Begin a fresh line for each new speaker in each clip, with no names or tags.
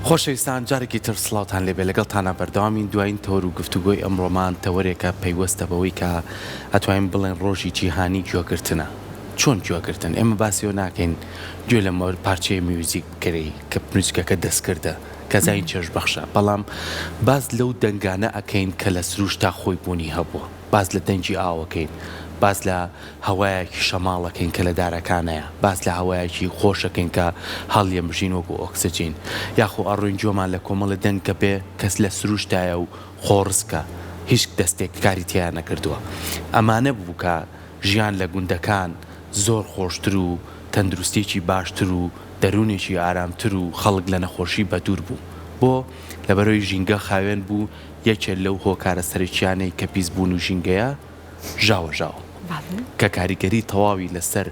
خۆشەویستان جارێکی تر سڵاوتان لێبێ لەگەڵتانا بەردەوامین دوایین تەوەر و گفتوگۆی ئەمڕۆمان تەوەرێکە پەیوەستە بەوەی کە ئەتوانین بڵێن ڕۆژی جیهانی گوێگرتنە چۆن گوێگرتن ئێمە باسی ئەوە ناکەین گوێ لە پارچەیە میوزیک بکەی کە میوزیکەکە دەستکردە کە زین چێژبەخشە بەڵام باس لەو دەنگانە ئەکەین کە لە سروشتا خۆی بوونی هەبووە باس لە دەنگی ئاوەکەین باس لە هەوایەکی شەماڵ ئەکەین کە لە دارەکانەیە، باس لە هەوایەکی خۆش ئەکەین کە هەڵیەمژین وەکو ئۆکسجین، یاخۆ ئەڕۆین گوێمان لە کۆمەڵێ دەنگ کە بێ کەس لە سروشتایە و خۆڕسکە هیچ دەستێک کاری تیا نەکردووە. ئەمانە بوو کە ژیان لە گوندەکان زۆر خۆشتر و تەندروستیەکی باشتر و دەروونێکی ئارامتر و خەڵک لە نەخۆشی بەدوور بوو. بۆ؟ لەبەرئەوەی ژینگە خاوێن بوو، یەکێ لەو هۆکارە سەرەکیانەی کە پیسبوون و ژینگەیە، ژاوەژاو کە کاریگەری تەواوی لەسەر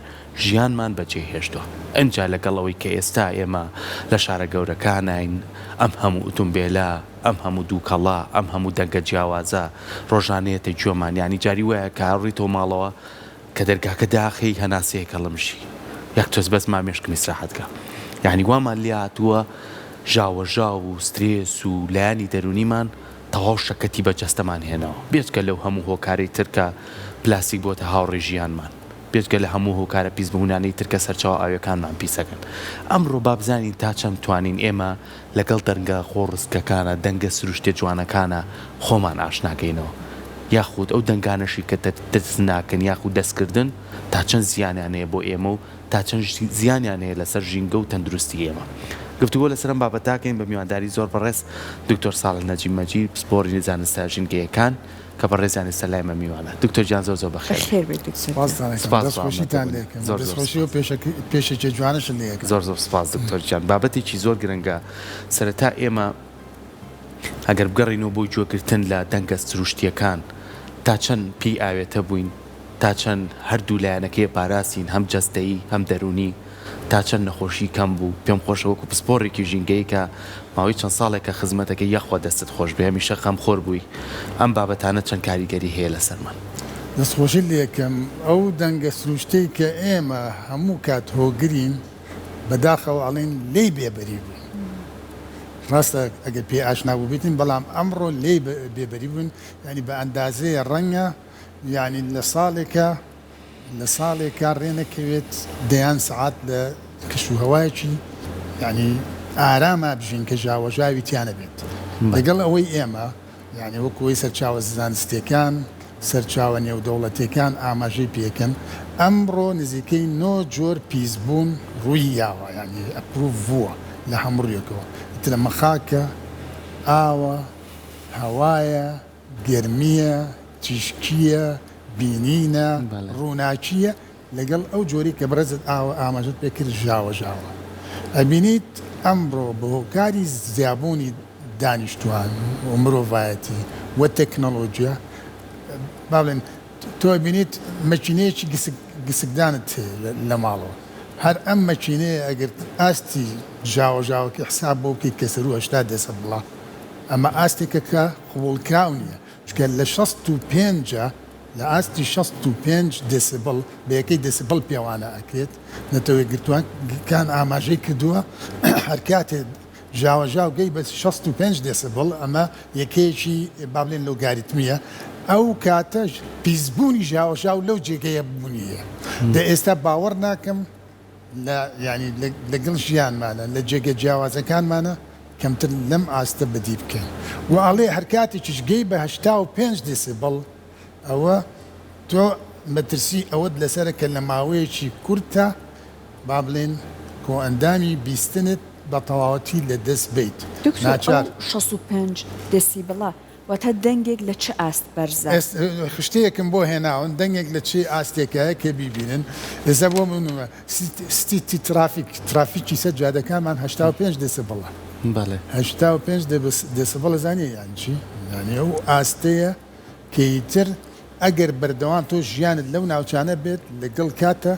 ژیانمان بەجێ هێشتوە. ئنجا لەگەڵ ئەوەی کە ئێستا ئێمە لە شارە گەورەکاناین ئەم هەموو ئوتومبێلە، ئەم هەموو دووکەڵە، ئەم هەموو دەنگە جیاوازە ڕۆژانە یەتە گوێمان یانی جاری وایە کە ئەڕۆیتەوە ماڵەوە کە دەرگاکە داخەی هەناسەیەک هەڵمژی یەک تۆز بەس ما مێشکم ئیسراحەت کە یانی وامان لێ هاتووە ژاوەژاو و سترێس و لایەنی دەروونیمان تەواو شەکەتی بە جەستەمان هێناوە، بێجگە لەو هەموو هۆکارەی تر کە پلاستیک بۆتە هاوڕێی ژیانمان، بێجگە لە هەموو هۆکارە پیسبوونانەی تر کە سەرچاوە ئاویەکانمان پیسەکەن. ئەمڕۆ با بزانین تا چەند توانین ئێمە لەگەڵ دەنگە خۆڕسکەکانە، دەنگە سروشتیە جوانەکانە خۆمان ئاشناکەینەوە، یاخود ئەو دەنگانەشی کە ترسناکن یاخود دەستکردن تا چەند زیانیان هەیە بۆ ئێمە و تا چەند زیانیان هەیە لەسەر ژینگە و تەندروستی ئێمە. گفتوگۆ لەسەر ئەم بابەتە ئەکەین بە میوانداری زۆر بەڕێز دکتۆر ساڵح نەجیب مەجید پسپۆڕی زانستە ژینگەیەکان کە بەڕێزیان ئێستا لای مە میوانە. دکتۆر گیان زۆر زۆر بەخێر بێی.
بەخێر بێی دکتۆر گیان.
سپاستان ئەکەم.
سپاس
دەست
بۆ
خۆشیتان
ئامادەبوونت.
لێ ئەکەم.
زۆر
دەست
زۆر
خۆشی و
سپاس.
پێشەکی پێشەکیە جوانەشت لێ ئەکەم.
زۆر زۆر سپاس دکتۆر گیان. بابەتێکی زۆر گرنگە. سەرەتا ئێمە ئەگەر بگەڕێینەوە بۆ گوێگرتن لە دەنگە سروشتییەکان تا چەند پێی ئاوێتە بووین؟ تا چەند هەردوو لایەنەکەی پاراستین هەم جەستەیی هەم دەروونی، تا چەند نەخۆشی کەم بوو، پێم خۆشە وەکو پسپۆڕێکی ژینگەیی کە ماوەی چەند ساڵێکە خزمەتەکەی یاخوا دەستت خۆش بێ هەمیشە خەمخۆر بووی، ئەم بابەتانە چەند کاریگەری هەیە لەسەرمان؟
دەستخۆشیت لێکەم، ئەو دەنگە سروشتەی کە ئێمە هەموو کات هۆگرین بەداخەوە ئەڵێین لێی بێبەری بووین، ڕاستە ئەگەر پێی ئاشنا بووبیتین بەڵام ئەمڕۆ لێی بێبەری بووین، یانی بە ئەندازەیە ڕەنگە یانی لە ساڵێکا لە ساڵێکا ڕێ نەکەوێت دەیان سەعات لە کەش و هەوایەکی یانی ئاراما بژین کە ژاوەژاوی تیا نەبێت لەگەڵ ئەوەی ئێمە یانی وەکو ئەوەی سەرچاوە زانستیەکان سەرچاوە نێودەوڵەتیەکان ئاماژەی پێکەن ئەمڕۆ نزیکەی نۆ جۆر پیسبوون ڕووی یاوە یانی ئەپروڤ بووە لە هەموو ڕوویەکەوە ئیتر ئەمە خاکە ئاوە هەوایە گەرمییە، تیشکییە، بینینە، ڕووناکییە، لەگەڵ ئەو جۆرەی کە بەڕێزت ئاماژەت پێ کرد ژاوەژاوە. ئەبینیت ئەمڕۆ بە هۆکاری زیابوونی دانیشتووان و مرۆڤایەتی و تەکنەڵۆجیا، با بڵێین تۆ ئەبینیت مەکینەیەکی گسک گسکدانت هەیە لە ماڵەوە، هەر ئەم مەکینەیە ئەگەر ئاستی ژاوەژاوەکەی حساب بۆ بکەیت کە سەروو 80 دێسەبڵە، ئەمە ئاستێکە کە قبوڵکراو نییە، چونکە لە 65 لە ئاستی 65 دێسیبڵ بە یەکەی دێسیبڵ پێوانە ئەکرێت، نەتەوە یەکگرتووەکان ئاماژەی کردووە هەرکاتێ ژاوەژاو گەی بە 65 دێسیبڵ ئەمە یەکەیەکی با بڵێین لۆگاریتمییە ئەو کاتەش پیسبوونی ژاوەژاو لەو جێگەیە بوونی هەیە. دە ئێستا باوەڕ ناکەم لە یانی لەگەڵ ژیانمانە لە جێگە جیاوازەکانمانە کەمتر لەم ئاستە بەدی بکەین و ئەڵێ هەرکاتێکیش گەی بە 85 دێسیبڵ ئەوە تۆ مەترسی ئەوەت لەسەرە کە لە ماوەیەکی کورتە با بڵێین کۆئەندامی بیستنت بە تەواوەتی لە دەست بەیت
دکتۆر ئەو
ناچار.
65 دێسیبڵە واتە دەنگێک لە چ ئاست بەرزە؟
ئێست خشتەیەکم بۆ هێناون دەنگێک لە چ ئاستێکایە کە بیبینن ئێستا بۆ نمونە ستی ترافیک ترافیکی سەر جادەکانمان 85 دێسیبڵە
بەڵێ.
85 دێسیبڵ ئەزانی یانی چی؟ یانی ئەو ئاستەیە کە ئیتر ئەگەر بەردەوام تۆ ژیانت لەو ناوچانە بێت لەگەڵ کاتە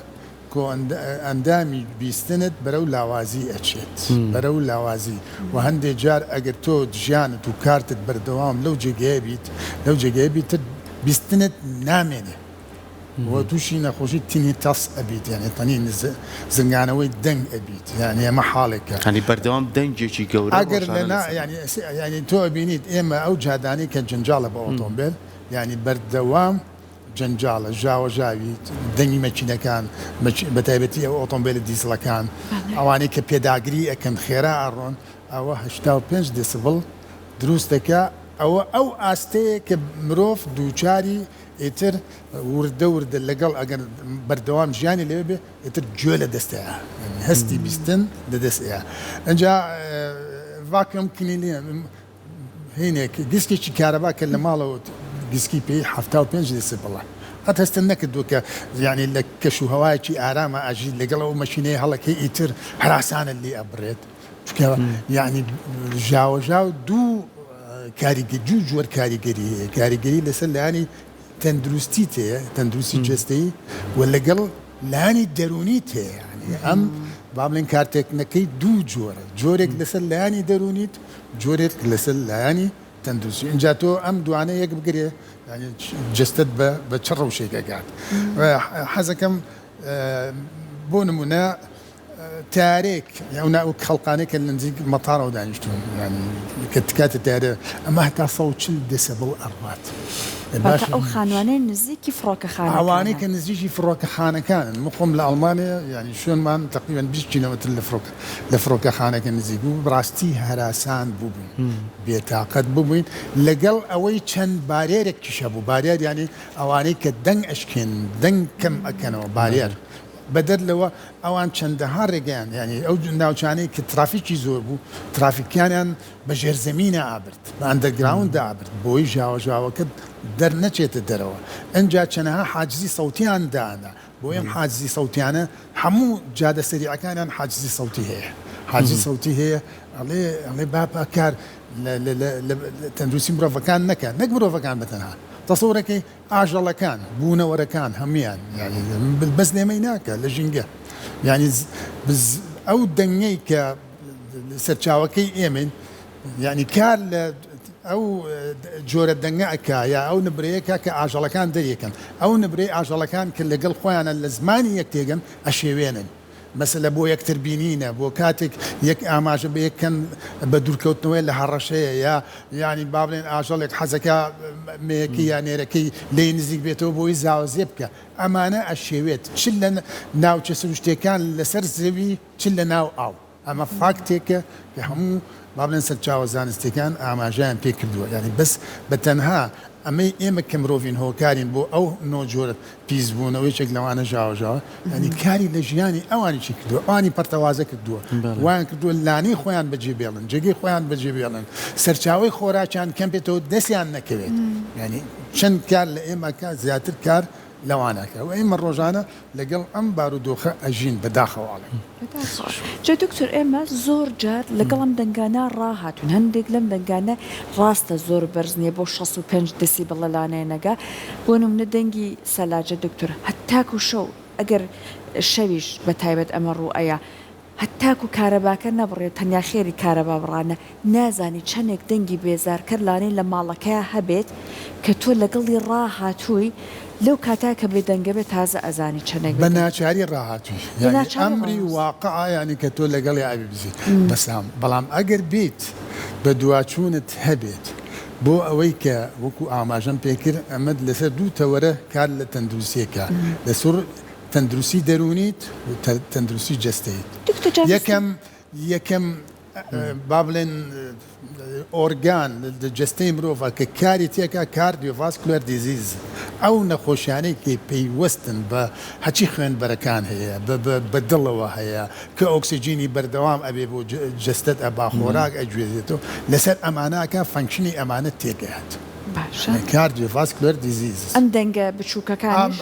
کۆئەندامی بیستنت بەرەو لاوازی ئەچێت بەرەو لاوازی و هەندێ جار ئەگەر تۆ ژیانت و کارتت بەردەوام لەو جێگەیە بیت لەو جێگەیە بیتر بیستنت نامێنێ. و تووشی نەخۆشی tinnitus ئەبیت یانی تەنی زرنگانەوەی دەنگ ئەبیت یانی ئەمە حاڵێکە.
یانی بەردەوام دەنگێکی گەورە
ئەگەر
ڕۆژانە
لە نا
لەسەر.
یانی یانی تۆ ئەبینیت ئێمە ئەو جادانەی کە جەنجاڵە بە ئۆتۆمبێل یانی بەردەوام جەنجاڵە ژاوەژاوی دەنگی مەکینەکان بە تایبەتی ئەو ئۆتۆمبێلە دیزڵەکان ئەوانەی کە پێداگری ئەکەن خێرا ئەڕۆن ئەوە 85 دێسیبڵ دروست دەکا ئەوە ئەو ئاستەیە کە مرۆڤ دووچاری ئیتر وردە وردە لەگەڵ ئەگەر بەردەوام ژیانی لەوێ بێ ئیتر گوێ لە دەست ئەیا یانی هەستی بیستن لە دەست ئەیا ئینجا vacuum cleaner هینێک گسکێکی کارەبا کە لە ماڵەوە گسکی پێی 75 دێسیبڵە قەت هەستت نەکردووە کە یانی لە کەش و هەوایەکی ئاراما ئەژیت لەگەڵ ئەو مەشینەی هەڵەکەی ئیتر هەراسانت لێ ئەبڕێت چونکە یانی ژاوەژاو دوو کاریگە دوو جۆر کاریگەری هەیە کاریگەری لەسەر لایەنی تەندروستیت هەیە تەندروستی جەستەیی و لەگەڵ لایەنی دەروونیت هەیە یانی ئەم با بڵێن کارتێکنەکەی دوو جۆرە جۆرێک لەسەر لایەنی دەروونیت جۆرێک لەسەر لایەنی تەندروستی ئینجا تۆ ئەم دوانە یەک بگرێ یانی جەستەت بە بە چ ڕەوشێک ئەگات حەزەکەم بۆ نمونە تەیارەیەک ئەو نا ئەو خەڵقانەی کە لە نزیک مەتارەوە دانیشتوون یانی کە تکاتە تەیارە ئەمە هەتا 140 دێسەبڵ ئەڕوات
باش واتە ئەو خانوانەی نزیکی فڕۆکەخانەکانن.
ئەوانەی کە نزیکی فڕۆکەخانەکانن من خۆم لە ئەڵمانیا یانی شوێنمان تەقریبەن 20 کیلۆمەتر لە فڕۆکە لە فڕۆکەخانەکە نزیک بوو بەڕاستی هەراسان بووبووین بێتاقەت ببووین لەگەڵ ئەوەی چەند بارێرێکیش هەبوو بارێر یانی ئەوانەی کە دەنگ ئەشکێنن دەنگ کەم ئەکەنەوە بارێر بەدەر لەوە ئەوان چەندەها ڕێگەیان یانی ئەو ناوچانەی کە ترافیکی زۆر بوو ترافیکیانیان بە ژێرزەمینە ئابرد بە ئەندەرگراونددا ئابرد بۆی ژاوەژاوەکە دەرنەچێتە دەرەوە ئنجا چەنەها حاجزی سەوتیان دانا بۆی ئەم حاجزی سەوتیانە هەموو جادە سەریعەکانیان حاجزی سەوتی هەیە حاجزی سەوتی هەیە ئەڵێ ئەڵێ با با کار لە لە لە تەندروستی مرۆڤەکان نەکا نەک مرۆڤەکان بەتەنها تەسەورەکەی ئاژەڵەکان، بوونەوەرەکان هەموویان یانی بەس لێمەی ناکا لە ژینگە یانی ئەو دەنگەی کە سەرچاوەکەی ئێمەین یانی کار لە ئەو جۆرە دەنگە ئەکا یا ئەو نبرەیەکە کە ئاژەڵەکان دەریەکەن ئەو نبرەی ئاژەڵەکان کە لەگەڵ خۆیانە لە زمانی یەک تێگەن ئەشێوێنن. مەسەلە بۆ یەکتر بینینە، بۆ کاتێک یەک ئاماژە بە یەک کەن بە دوورکەوتنەوەیە لە هەڕەشەیە یا یانی با بڵێن ئاژەڵێک حەزەکا مێیەکەی یا نێرەکەی لێی نزیک بێتەوە بۆی زاوزێ بکا ئەمانە ئەشێوێت چ لە ناوچە سروشتیەکان لەسەر زەوی چ لە ناو ئاو. ئەمە فاکتێکە کە هەموو با بڵێن سەرچاوە زانستیەکان ئاماژەیان پێ کردووە یانی بەس بە تەنها ئەمەی ئێمە کە مرۆڤین هۆکارین بۆ ئەو نۆ جۆرە پیس بوونەوە یەکێک لەوانە ژاوەژاوە یانی کاری لە ژیانی ئەوانیشی کردووە ئەوانی پەرتەوازە کردووە وایان کردووە لانەی خۆیان بەجێ بێڵن جێگەی خۆیان بەجێ بێڵن سەرچاوەی خۆراکیان کەم بێتەوە دەستیان نەکەوێت یانی چەند کار لە ئێمە کا زیاتر کار لەوانە کە و ئێمە ڕۆژانە لەگەڵ ئەم بارودۆخە ئەژین بەداخەوە ئەڵێم.
بەداخەوە. جا دکتۆر ئێمە زۆر جار لەگەڵ ئەم دەنگانە ڕاهاتوین هەندێک لەم دەنگانە ڕاستە زۆر بەرز نیە بۆ 65 دسیبڵ لە لانەیە نەگا بۆ نمونە دەنگی سەلاجە دکتۆر هەتاکو شەو ئەگەر شەویش بە تایبەت ئەمە ڕوو ئەیا هەتاکو کارەباکە نەبڕێ تەنیا خێری کارەبا بڕانە نازانی چەنێک دەنگی بێزارکەر لانەی لە ماڵەکەیا هەبێت کە تۆ لەگەڵی ڕاهاتووی لەو کاتە کە بێدەنگە بێت تازە ئەزانی چەنێک
بە
بێدەنگ
ناچاری ڕاهاتووی
بە
یانی
ناچاری
ئەمری
ڕاست.
واقعە یانی کە تۆ لەگەڵیا ئەبی بژیت بەسام بەڵام ئەگەر بێیت بەدواچوونت هەبێت بۆ ئەوەی کە وەکو ئاماژەم پێکرد ئەمەت لەسەر دوو تەوەرە کار لە تەندروستیەکە لەسور تەندروستی دەروونیت و تەندروستی جەستەیت.
دکتۆر جا
یەکەم یەکەم با بڵێن ئۆرگان لە جەستەی مرۆڤ کە کاری تێکا cardiovascular disease ئەو نەخۆشیانەی کە پەیوەستن بە هەچی خوێنبەرەکان هەیە بە دڵەوە هەیە کە ئۆکسجینی بەردەوام ئەبێ بۆ جەستەت ئەبا خۆراک ئەگوێزێتەوە لەسەر ئەمانە function ی ئەمانە تێکەیات.
باشە.
Cardiovascular diseases.
ئەم دەنگە بچووکەکانیش؟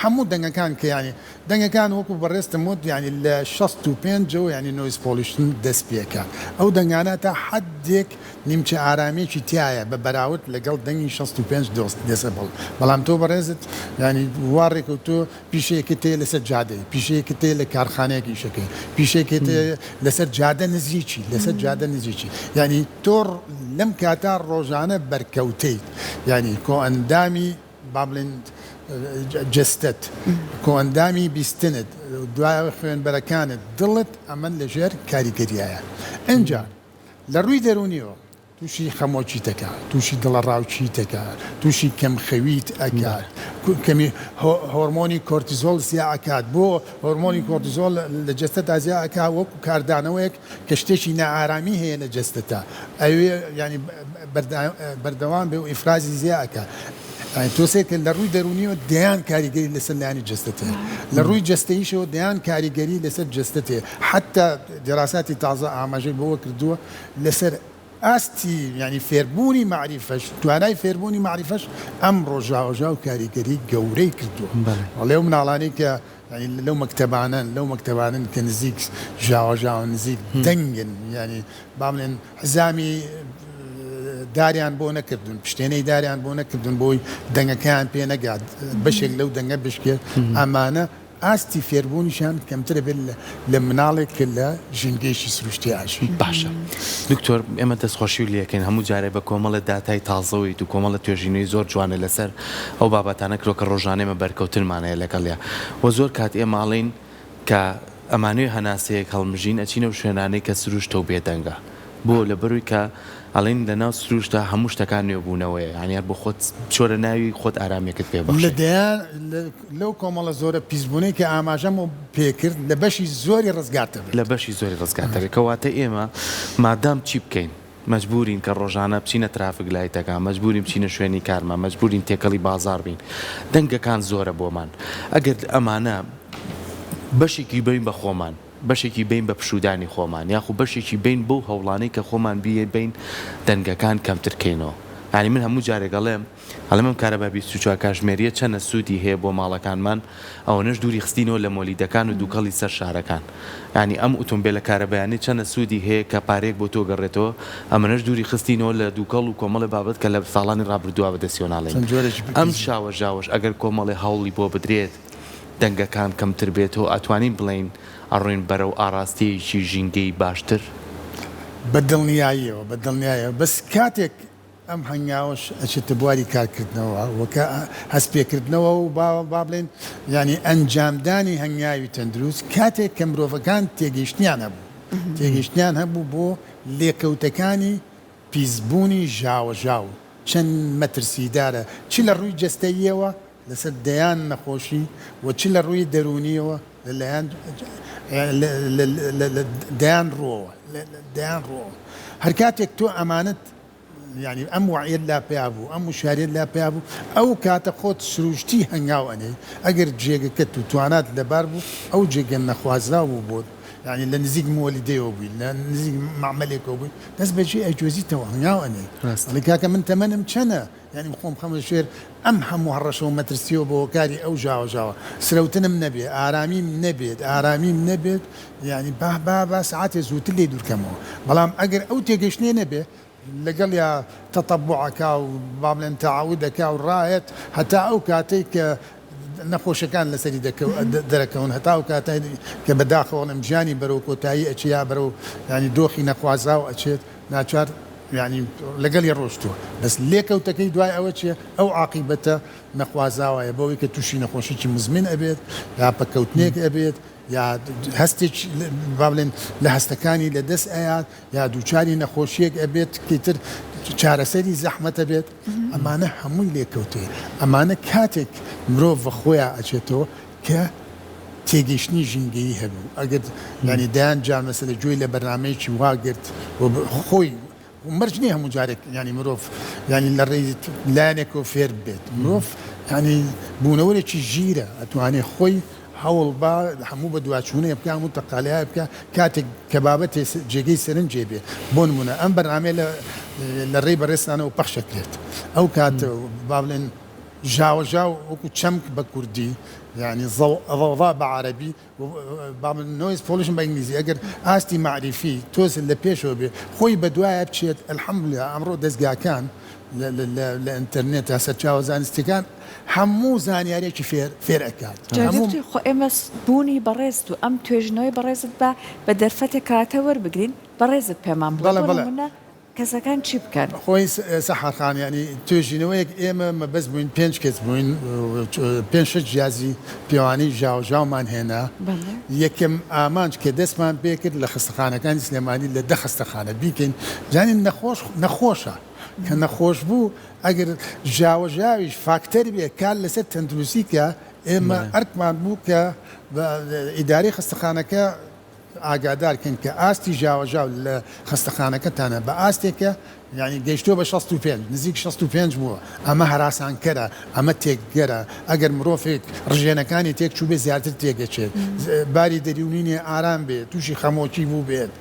هەموو دەنگەکان کە یانی دەنگەکان وەکو بەڕێزتم وت یانی لە 65 ەوە یانی noise pollution دەست پێکا ئەو دەنگانە تا حەدێک نیمچە ئارامیەکی تیایە بە بەراورد لەگەڵ دەنگی 65 دێسەبڵ بەڵام تۆ بەڕێزت یانی وا ڕێکەوتووە پیشەیەکت هەیە لەسەر جادەی، پیشەیەکت هەیە لە کارخانەیەک ئیشەکەی، پیشەیەکت هەیە لەسەر جادە نزیکی، لەسەر جادە نزیکی، یانی تۆ لەم کاتە ڕۆژانە بەرکەوتەیت، یانی کۆئەندامی با بڵێین. جەستەت، کۆئەندامی بیستنت، دوای خوێنبەرەکانت، دڵت ئەمە لەژێر کاریگەریایە. ئینجا لە ڕووی دەروونیەوە تووشی خەمۆکیت ئەکا، تووشی دڵەڕاوکیت ئەکا، تووشی کەمخەویت ئەکات، کەمی هۆرمۆنی کۆرتیزۆڵ زیا ئەکات، بۆ هۆرمۆنی کۆرتیزۆڵ لە جەستەتا زیا ئەکا وەکو کاردانەوەیەک کە شتێکی نائارامی هەیە لە جەستەتا ئەوێ یانی بەردەوام بێ و ئیفرازی زیا ئەکا. یانی تۆ سەیر کە لە ڕووی دەروونیەوە دەیان کاریگەری لەسەر لایەنی جەستەت هەیە، لە ڕووی جەستەییشەوە دەیان کاریگەری لەسەر جەستەت هەیە، حەتتا دیراساتی تازە ئاماژەی بەوە کردووە لەسەر ئاستی یانی فێربوونی مەعریفەش، توانای فێربوونی مەعریفەش ئەمڕۆ ژاوەژاو کاریگەری گەورەی کردووە. ئەڵێ ئەو مناڵانەی کە یانی لەو مەکتەبانەن، لەو مەکتەبانەن کە نزیک ژاوەژاون، نزیک دەنگن، یانی با بڵێن حزامی داریان بۆ نەکردوون، پشتێنەی داریان بۆ نەکردوون بۆی دەنگەکەیان پێ نەگات، بەشێک لەو دەنگە بشکێت، ئەمانە ئاستی فێربوونیشیان کەمترە بێت لە مناڵێک کە لە ژینگەیەکی سروشتی ئاژی.
باشە دکتۆر ئێمە دەستخۆشیو لێکەین هەموو جارێ بە کۆمەڵێ داتای تازەوەیت و کۆمەڵە توێژینەوەی زۆر جوانە لەسەر ئەو بابەتانە کرۆ کە ڕۆژانە ئێمە بەرکەوتنمان هەیە لەگەڵیا وە زۆر کات ئێمە ئەڵێین کە ئەمانەوێ هەناسەیەک هەڵمژین ئەچینە ئەو شوێنانەی کە سروشتە و بێدەنگە بۆ لەبەروی کە ئەڵێن لەناو سروشتا هەموو شتەکان نوێبوونەوەیە یانی هەر بۆ خۆت بچۆرە ناوی خۆت ئارامیەکت پێ
لە
بەخشێ.
دەیان لەو کۆمەڵە زۆرە پیسبوونەی کە ئاماژەم پێ کرد لە بەشی زۆری ڕزگارت دەبێت.
لە بەشی زۆری ڕزگارت دەبێت کەواتە ئێمە مادام چی بکەین مەجبورین کە ڕۆژانە بچینە ترافک لایتەکان مەجبورین بچینە شوێنی کارمان مەجبورین تێکەڵی بازاڕ بین دەنگەکان زۆرە بۆمان ئەگەر ئەمانە بەشێکی بەین بە خۆمان بەشێکی بەین بە پشوودانی خۆمان یاخو بەشێکی بەین بەو هەوڵانەی کە خۆمان بیبەین دەنگەکان کەمتر کەینەوە یانی من هەموو جارێک ئەڵێم ئەڵێم ئەم کارەبا 24 کاژمێریە چەنە سوودی هەیە بۆ ماڵەکانمان ئەوەنەش دووری خستینەوە لە مۆلیدەکان و دووکەڵی سەر شارەکان یانی ئەم ئوتۆمبێلە کارەبایانەی چەنە سوودی هەیە کە پارەیەک بۆ تۆ گەڕێتەوە ئەمەنەش دووری خستینەوە لە دووکەڵ و کۆمەڵێ بابەت کە لە ساڵانی ڕابردووە بەدەستیەوە ناڵێین
چەند جۆرێکی
ئەم
پیس.
شاوەژاوەش ئەگەر کۆمەڵێ هەوڵی بۆ بدرێت دەنگەکان کەمتر بێتەوە ئەتوانین بڵێین ئەڕۆین بەرەو ئاڕاستەیەکی ژینگەی باشتر؟
بە دڵنیاییەوە، بە دڵنیایەوە، بەس کاتێک ئەم هەنگاوەش ئەچێتە بواری کارکردنەوە و کە هەست پێکردنەوە و با با بڵێین یانی ئەنجامدانی هەنگاوی تەندروست کاتێک کە مرۆڤەکان تێگەیشتنیان هەبوو، تێگەیشتنیان هەبوو بۆ لێکەوتەکانی پیسبوونی ژاوەژاو چەند مەترسیدارە چ لە ڕووی جەستەییەوە لەسەر دەیان نەخۆشی و چ لە ڕووی دەروونییەوە لە لایەن لە دەیان ڕووەوە لە دەیان ڕووەوە هەر کاتێک تۆ ئەمانەت یانی ئەم وەعیەت لا پەیا بوو ئەم وشیاریەت لا پەیا بوو ئەو کاتە خۆت سروشتی هەنگاو ئەنێی ئەگەر جێگەکەت و توانات لەبار بوو ئەو جێگە نەخوازراو بوو بۆت یانی لە نزیک موەلیدەیەوە بووی لە نزیک مەعمەلێکەوە بووی دەست بەجێ ئەگوێزیتەوە هەنگاو ئەنێی ئەڵێی کاکە من تەمەنم چەنە یانی خۆم بخەمە ژێر ئەم هەموو هەڕەشە و مەترسیەوە بە هۆکاری ئەو ژاوەژاوە سرەوتنم نەبێ ئارامیم نەبێت ئارامیم نەبێت یانی با با با سەعاتێ زووتر لێی دوورکەمەوە بەڵام ئەگەر ئەو تێگەیشتنەی نەبێ لەگەڵیا تەتەبوع ئەکا و با بڵێن تەعەود ئەکا و ڕایەت هەتا ئەو کاتەی کە نەخۆشەکان لەسەری دەرەکەون هەتا ئەو کاتەی کە بە داخەوە ئەڵێم ژیانی بەرەو کۆتایی ئەچێ یا بەرەو یانی دۆخی نەخوازراو ئەچێت ناچار یانی لەگەڵی ڕۆشتووە بەس لێکەوتەکەی دوای ئەوە چیە ئەو عاقیبەتە نەخوازراوەیە بەوەی کە تووشی نەخۆشیی مزمن ئەبێت یا پەککەوتنێک ئەبێت یا هەستێک با بڵێن لە هەستەکانی لە دەست ئەیات یا دووچاری نەخۆشیەک ئەبێت کەیتر چارەسەری زەحمەتە بێت ئەمانە هەمووی لێکەوتەیە ئەمانە کاتێک مرۆڤ بە خۆیا ئەچێتەوە کە تێگەیشتنی ژینگەیی هەبوو ئەگەر یانی دەیان جار مەسەلە گوێی لە بەرنامەیەکی وا گرت و خۆی مەرج نییە هەموو جارێک یانی مرۆڤ یانی لە ڕێی لایەنێکەوە فێر بێت مرۆڤ یانی بوونەوەرێکی ژیرە ئەتوانێ خۆی هەوڵ با هەموو بە دواچوونێ بکە هەموو تەقالای بکە کاتێک کە بابەتێ جێگەی سەرنجێ بێ بۆ نمونە ئەم بەرنامەیە لە لە ڕێی بەڕێزتانەوە پەخشەکرێت ئەو کات با بڵێن ژاوەژاو وەکو چەمک بە کوردی یانی ضوضاء بە عەرەبی با بڵێن noise pollution بە ئینگلیزی ئەگەر ئاستی مەعریفی تۆز لە پێشەوە بێ خۆی بە دوایە بچێت الحمدللە ئەمڕۆ دەزگاکان لە ئینتەرنێت تا سەرچاوە زانستیەکان هەموو زانیارێکی فێر فێر ئەکات
جا دکتۆر خۆ ئێمە بوونی بەڕێزت و ئەم توێژینەوەی بەڕێزت با بە دەرفەتێک کاتە وەربگرین بەڕێزت پێمان بڵێ بۆ نمونە. کەسەکان چی بکەن؟
خۆی سەحەر خان یانی توێژینەوەیەک ئێمە مەبەست بووین پێنج کەس بووین پێنج شەش جیازی پێوانەی ژاوەژاومان هێنا یەکەم ئامانج کە دەستمان پێکرد لە خەستەخانەکانی سلێمانی لە دە خەستەخانە بیکەین زانین نەخۆش نەخۆشە کە نەخۆش بوو ئەگەر ژاوەژاویش فاکتەر بێ کار لەسەر تەندروستی کە ئێمە ئەرکمان بوو کە ئیدارەی خەستەخانەکە ئاگادار کەین کە ئاستی ژاوەژاو لە خەستەخانەکەتانە بە ئاستێکە یانی گەیشتووە بە 65 نزیک 65 بووە ئەمە هەراسانکەرە ئەمە تێکگەرە ئەگەر مرۆڤێک ڕژێنەکانی تێک چووبێ زیاتر تێکەچێت باری دەروونی نیە ئارام بێت تووشی خەمۆکی بووبێت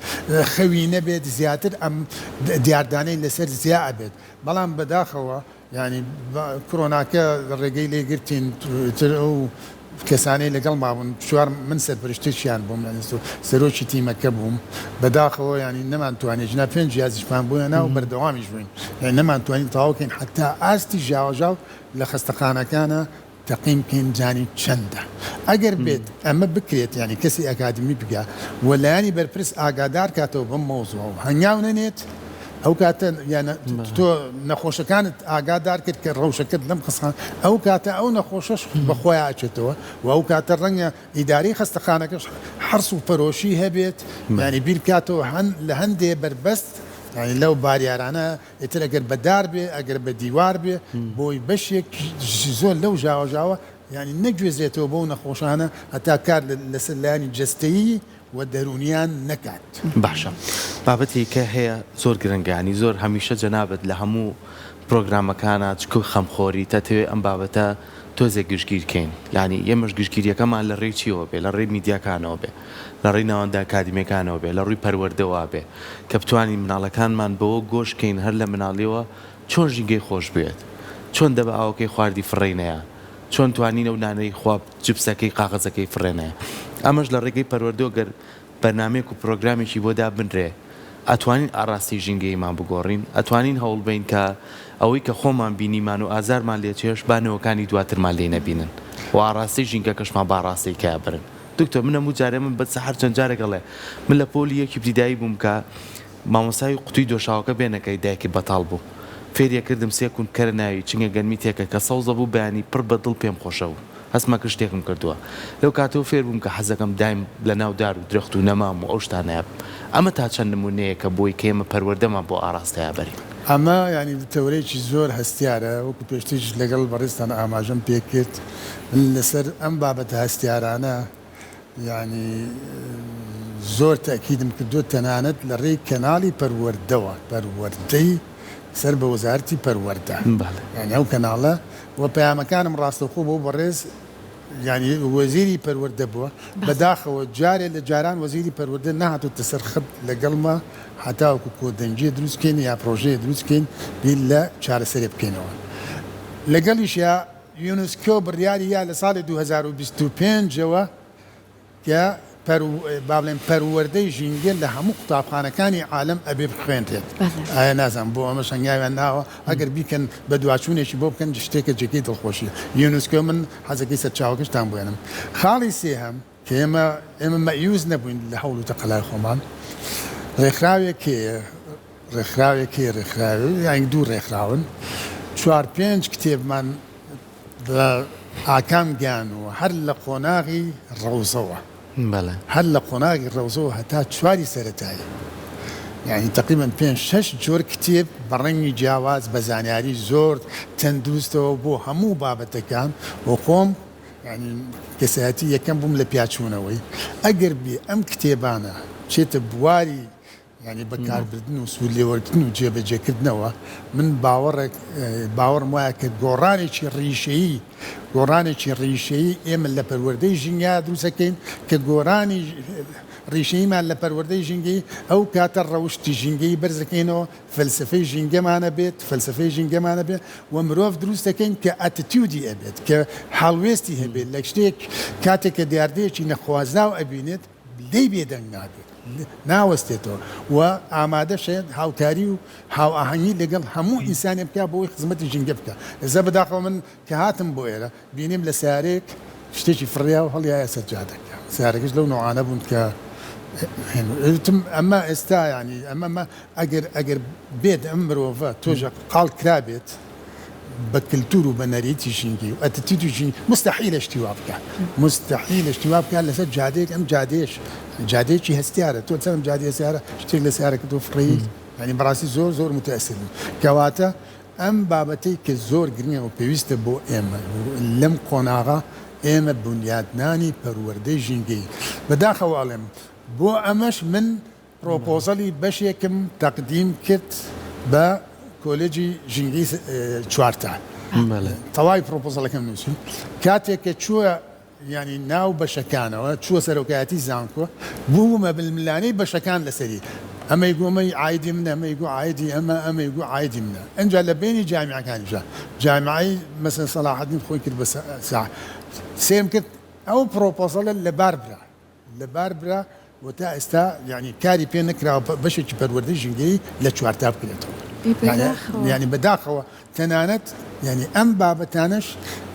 خەوی نەبێت زیاتر ئەم دیاردانەی لەسەر زیا ئەبێت بەڵام بەداخەوە یانی کرۆناکە ڕێگەی لێ گرتین تر ئەو کەسانەی لەگەڵ مابوون چوار من سەرپەرشتێکیان بووم یانی سەرۆکی تیمەکە بووم بەداخەوە یانی نەمانتوانی ژنا پێنج یازیشمان بۆ هێنا و بەردەوامیش بووین یانی نەمانتوانی تەواو کەین حەتا ئاستی ژاوەژاو لە خەستەخانەکانە تەقیم بکەین بزانین چەندە ئەگەر بێت ئەمە بکرێت یانی کەسی ئەکادیمی بگا و لایەنی بەرپرس ئاگادار کاتەوە بەم مەوزوعە و هەنگاو نەنێت ئەو کاتە یان تۆ نەخۆشەکانت ئاگادار کرد کە ڕەوشەکەت لەم خەستخان ئەو کاتە ئەو نەخۆشەش بە خۆیا ئەچێتەوە و ئەو کاتە ڕەنگە ئیدارەی خەستەخانەکەش حەرس و پەرۆشی هەبێت یانی بیر بکاتەوە هەن لە هەندێ بەربەست یانی لەو باریارانە ئیتر ئەگەر بە دار بێ ئەگەر بە دیوار بێ بۆی بەشێک زۆر لەو ژاوەژاوە یانی نەگوێزرێتەوە بەو نەخۆشانە هەتا کار لەسەر لایەنی جەستەیی و دەروونیان نەکات.
باشە بابەتی کە هەیە زۆر گرنگە یانی زۆر هەمیشە جەنابت لە هەموو پرۆگرامەکانا چکو خەمخۆری تەتەوێ ئەم بابەتە تۆزێک گشتگیر کەین یانی ئێمەش گشتگیریەکەمان لە ڕێی چیەوە بێ لە ڕێی میدیاکانەوە بێ لە ڕێی ناوەندە ئەکادیمیەکانەوە بێ لە ڕووی پەروەردەوە بێ کە بتوانین مناڵەکانمان بەوە گۆش کەین هەر لە مناڵیەوە چۆن ژینگەی خۆش بوێت چۆن دەبە ئاوەکەی خواردی فڕێی نەیا چۆن توانین ئەو نانەی خوا جپسەکەی قاغەزەکەی فڕێ نەیا ئەمەش لە ڕێگەی پەروەردەوە گەر بەرنامەیەک و پرۆگرامێکی بۆ دابنرێ ئەتوانین ئاڕاستەی ژینگەییمان بگۆڕین، ئەتوانین هەوڵبەین کە ئەوەی کە خۆمان بینیمان و ئازارمان لێ چێشت با نەوەکانی دواترمان لێی نەبینن و ئاڕاستەی ژینگەکەشمان بە ئاڕاستەی کەیا بەرن. دکتۆر من هەموو جارێ من بە سەحەر چەند جارێک ئەڵێ من لە پۆلی یەکی ئیبتیدایی بووم کە مامۆستای قوتوی دۆشاوەکە بێنەکەی دایکی بەتاڵ بوو فێریە کردم سێ کون بکەرە ناوی چنگە گەنمی تێکە کە سەوزە بوو بەیانی پڕ بە دڵ پێم خۆشە بوو هەستمە کرد شتێکم کردووە لەو کاتەوە فێر بووم کە حەزەکەم دایم لە ناو دار و درەخت و نەمام و ئەو شتانەیا بم ئەمە تا چەند نموونەیەکە بۆی کە ئێمە پەروەردەمان بۆ ئاڕاستەیا بەرین.
ئەمە یانی تەوەرەیەکی زۆر هەستیارە وەکو پێشتریش لەگەڵ بەڕێزتان ئاماژەم پێکرد من لەسەر ئەم بابەتە هەستیارانە یانی زۆر تەئکیدم کردووە تەنانەت لە ڕێی کەناڵی پەروەردەوە، پەروەردەی سەر بە وەزارەتی پەروەردە، یانی ئەو کەناڵە و پەیامەکانم ڕاستەوخۆ بۆ بەڕێز یانی وەزیری پەروەردە بووە، بەداخەوە جارێ لە جاران وەزیری پەروەردە نەهاتۆتە سەر خەت لەگەڵما هەتاوەکو کۆدەنگیە دروست بکەین یا پرۆژەیە دروست بکەین بیر لە چارەسەرێ بکەینەوە. لەگەڵیشیا یونسکۆ بڕیاری یا لە ساڵی 2025 ەوە کە با بڵێن پەروەردەی ژینگە لە هەموو قوتابخانەکانی عالەم ئەبێ بخوێنرێت. ئایا نازانم بۆ ئەمەش هەنگاویان ناوە، ئەگەر بیکەن بەدواچوونێکی بۆ بکەن شتێکە جێگەی دڵخۆشیە. یونسکۆ من حەزەکەی سەرچاوەکەشتان بۆ هێنم. خاڵی سێهەم کە ئێمە ئێمە مەئیوس نەبووین لە هەوڵ و تەقەلای خۆمان، ڕێکخراوێک هەیە ڕێکخراوێک هەیە ڕێکخراوێ یانی دوو ڕێکخراون چوار پێنج کتێبمان بە ئاکام گەیانووە هەر لە قۆناغی ڕەوزەوە
بەڵێ.
هەر لە قۆناغی ڕەوزەوە هەتا چواری سەرەتایی یانی تەقریبەن پێنج شەش جۆر کتێب بە ڕەنگی جیاواز بە زانیاری زۆر تەندروستەوە بۆ هەموو بابەتەکان و خۆم یانی کەسایەتی یەکەم بووم لە پیاچوونەوەی ئەگەر بێ ئەم کتێبانە بچێتە بواری یانی بەکاربردن و سوود لێوەرگرتن و جێبەجێکردنەوە، من باوەڕێک باوەڕم وایە کە گۆڕانێکی ڕیشەیی گۆڕانێکی ڕیشەیی ئێمە لە پەروەردەی ژینگە دروست ئەکەین کە گۆرانی ڕیشەییمان لە پەروەردەی ژینگەیی ئەو کاتە ڕەوشتی ژینگەیی بەرز دەکەینەوە فەلسەفەی ژینگەمان ئەبێت فەلسەفەی ژینگەمان ئەبێت و مرۆڤ دروست دەکەین کە ئەتیتیودی ئەبێت کە هەڵوێستی هەبێت لە شتێک کاتێک کە دیاردەیەکی نەخوازراو ئەبینێت لێی بێدەنگ نابێت، ناوەستێتەوە و ئامادەشە هاوکاری و هاوئاهەنگی لەگەڵ هەموو ئینسانێک بکات بۆ ئەوەی خزمەتی ژینگە بکات. ئێستا بەداخەوە من کە هاتم بۆ ئێرە بینیم لە سەیارەیەک شتێکی فڕیا و هەڵیایە سەر جادەکە، سەیارەکەش لەو نەوعانە بوون کە. وتم ئەمە ئێستا یانی ئەمە ئەگەر ئەگەر بێت ئەم مرۆڤە تۆژە قاڵ کرابێت بە کلتور و بە نەریتی ژینگەی و ئەتیتیوتی ژینگەی موستەحیلە شتی وا بکات موستەحیلە شتی وا بکات لەسەر جادەیەک ئەم جادەیەش جادەیەکی هەستیارە تۆ لەسەر ئەم جادەیە هەستیارە شتێک لە سەیارەکە تۆ فڕێی یانی بەڕاستی زۆر زۆر موتەئسیر بووم کەواتە ئەم بابەتەی کە زۆر گرنگە و پێویستە بۆ ئێمە لەم قۆناغە ئێمە بونیادنانی پەروەردەی ژینگەیی بەداخەوە ئەڵێم بۆ ئەمەش من پرۆپۆزەلی بەشێکم تەقدیم کرد بە کۆلێجی ژینگەی چوارتا تەواوی پرۆپۆزەڵەکەم نووسی کاتێک کە چووە یانی ناو بەشەکانەوە چووە سەرۆکایەتی زانکۆ بوومە ململانێی بەشەکان لەسەری ئەمەی گوو ئەمەی عایدی منە ئەمەی گوو عایدی ئەمە ئەمەی گوو عایدی منە ئینجا لە بەینی جامیعەکانیشا جامیعەی مەسەلەن سەلاحەدین خۆی کرد بە ساحە سەیرم کرد ئەو پرۆپۆزەڵە لەبار برا لەبار برا و تا ئێستا یانی کاری پێ نەکراوە بەشێکی پەروەردەی ژینگەیی لە چوارتا بکرێتەوە یانی بەداخەوە تەنانەت یانی ئەم بابەتانەش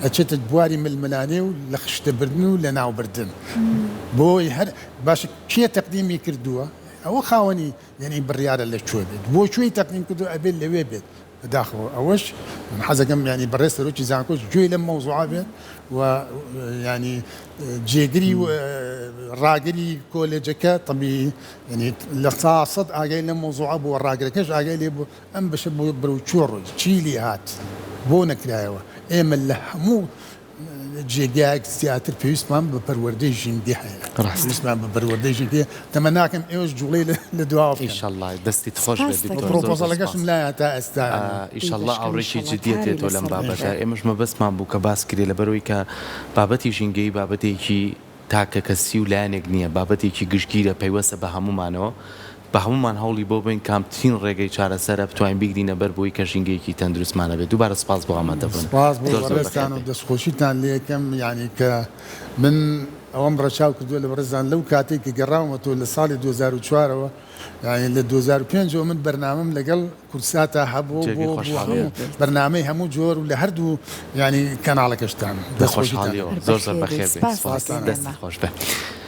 ئەچێتە بواری ململانێ و لە خشتەبردن و لەناوبردن بۆی هەر باش کێ تەقدیمی کردووە ئەوە خاوەنی یانی بڕیارە لە کوێ بێت بۆ کوێی تەقدیم کردو ئەبێت لەوێ بێت بەداخەوە ئەوەش من حەزەکەم یانی بەڕێز سەرۆکی زانکۆش گوێی لەم مەوزوعە بێت و یانی جێگری ڕاگری کۆلێجەکە تەبی یانی لە سا سەد ئاگای لەم مەوزوعە بووە ڕاگرەکەش ئاگای لێ بوو ئەم بەشە بۆ بەرەو کوێ ڕۆی چی لێ هات بۆ نەکرایەوە ئێمە لە هەموو جێگایەک زیاتر پێویستمان بە پەروەردەی ژینگە هەیە.
ڕاستە.
پێویستمان بە پەروەردەی ژینگە هەیە. تەمەناکەم ئێوەش جوڵەی لە دواوە بکەن.
ئیشەڵا دەستیت خۆش بێت
سپاس
دکتۆر
دەکەم.
زۆر زۆر
پرۆپۆزەڵەکەشم
سپاس.
لایە تا ئێستا.
ئیشەڵا
دەشکەم
ئاوڕێکی
ئیشەڵا
جدیە
کاری
دێتەوە لەم
لەسەر
بابەتە.
بکرێت.
ئێمەش مەبەستمان بوو کە باس کرێ لەبەرئەوەی کە بابەتی ژینگەیی بابەتێکی تاکەکەسی و لایەنێک نییە، بابەتێکی گشتگیرە پەیوەستە بە هەموومانەوە، بە هەموومان هەوڵی بۆ بەین کامترین ڕێگەی چارەسەرە بتوانین بیگرینە بەر بۆی کە ژینگەیەکی تەندروستمان هەبێت دووبارە سوپاس بۆ ئامادەبوون
سپاس بۆ
زۆر زۆر
بەڕێزتان و
بەخێربێی.
دەستخۆشیتان لێکەم یانی کە من ئەوەم ڕەچاو کردووە لە بەڕێزتان لەو کاتەی کە گەڕاومەتەوە لە ساڵی 2004 ەوە یانی لە 2005 ەوە من بەرنامەم لەگەڵ کوردساتا هەبوو
جێگەی
بۆ بۆ
خۆشحاڵیە.
هەموو بەرنامەی هەموو جۆر و لە هەردوو یانی کەناڵەکەشتان
لە
دەستخۆشیتان
خۆشحاڵیەوە
هەر
زۆر زۆر
بەخێربێی
بەخێربێی
سپاست
سپاس
دەکەین
دەستت
ئێمە.
خۆش بێ.